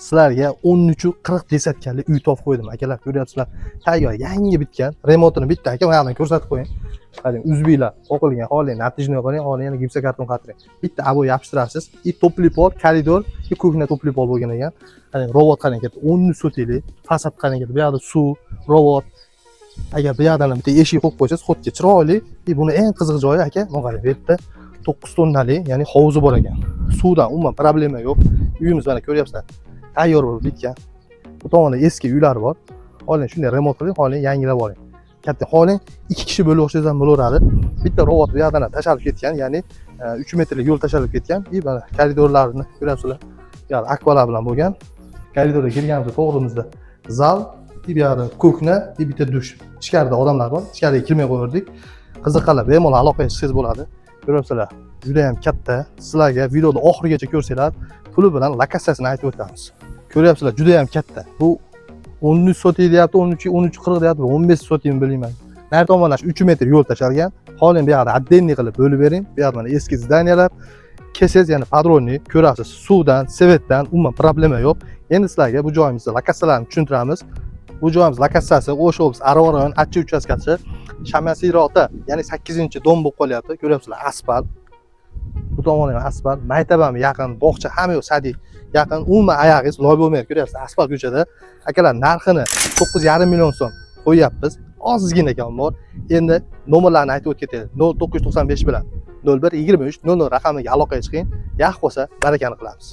Sizlarga 13:40 десятка li uy topib qo'ydim. Akalar, ko'ryapsizlar. Tayyor, yangi bitgan. Remontini bitta, aka, bu yoqdan ko'rsatib qo'ying. Qarang, uzbiylar qoqilgan, xohlang натяжной qiling, xohlang yana gipsokarton qatiring. Bitta обой yopishtirasiz. И тёплый пол, koridor, и кухня тёплый пол bo'lgan ekan. Qarang, ровод qarang, ketdi. 13 sotiklik, fasad qarang, ketdi. Bu yoqda suv, ровод. Agar bu yoqdan ham bitta eshik qo'yib qo'ysangiz, xuddi chiroyli. И buni eng qiziq joyi, aka, mana qarang, bu yerda 9 tonnali, ya'ni hovuzi bor ekan. Suvdan umuman problema yo'q. Uyimiz, mana, ko'ryapsizlar. Tayyor bo'lib bitgan. Bu tomonda eski uylar bor. Xohlang shunday remont qiling, xohlang yangilab oling. Katta, xohlang ikki kishi bo'lib o'xshangiz ham bo'laveradi. Bitta ровод bu yoqdan ham tashalib ketgan, ya'ni 3 metrlik yo'l tashalib ketgan. И mana koridorlarini ko'ryapsizlar. Bu yoqda akvalar bilan bo'lgan. Koridorga kirganimizda to'g'rimizda zal, и bu yoqda кухня, и bitta dush. Ichkarida odamlar bor. Ichkariga kirmay qo'yardik. Qiziqqanlar bemalol aloqaga chiqsangiz bo'ladi. Ko'ryapsizlar, juda ham katta. Sizlarga videoni oxirigacha ko'rsanglar, puli bilan lokatsiyasini aytib o'tamiz. Ko'ryapsizlar, juda ham katta. Bu 13 sotik deyapti, 13, 13:40 deyapti, 15 sotikmi, bilmayman. Nari tomondan 3 metr yo'l tashalgan. Xohlang bu yoqda отдельный qilib bo'lib bering. Bu yoqda mana eski здания lar. Kelsangiz, yana подробный ko'rasiz. Suvdan, свет dan umuman problema yo'q. Endi sizlarga bu joyimizni lokatsiyalarini tushuntiramiz. Bu joyimiz lokatsiyasi O'sh oblast, Aravon rayon, Achchi uchastkasi, Shamasirota, ya'ni 8-дом bo'lib qolyapti. Ko'ryapsizlar, asfalt. Bu tomoni ham asfalt, maktab ham yaqin, bog'cha, hamma yoq, садик yaqin. Umuman oyog'ingiz loy bo'lmaydi, ko'ryapsiz, asfalt ko'chada. Akalar, narxini 9,5 million so'm qo'yyapmiz. Ozgina kam bor. Endi nomerlarni aytib o'tib ketaylik. 0995 bilan 01 23 00 raqamiga aloqaga chiqing. Yaxshi bo'lsa, barakani qilamiz.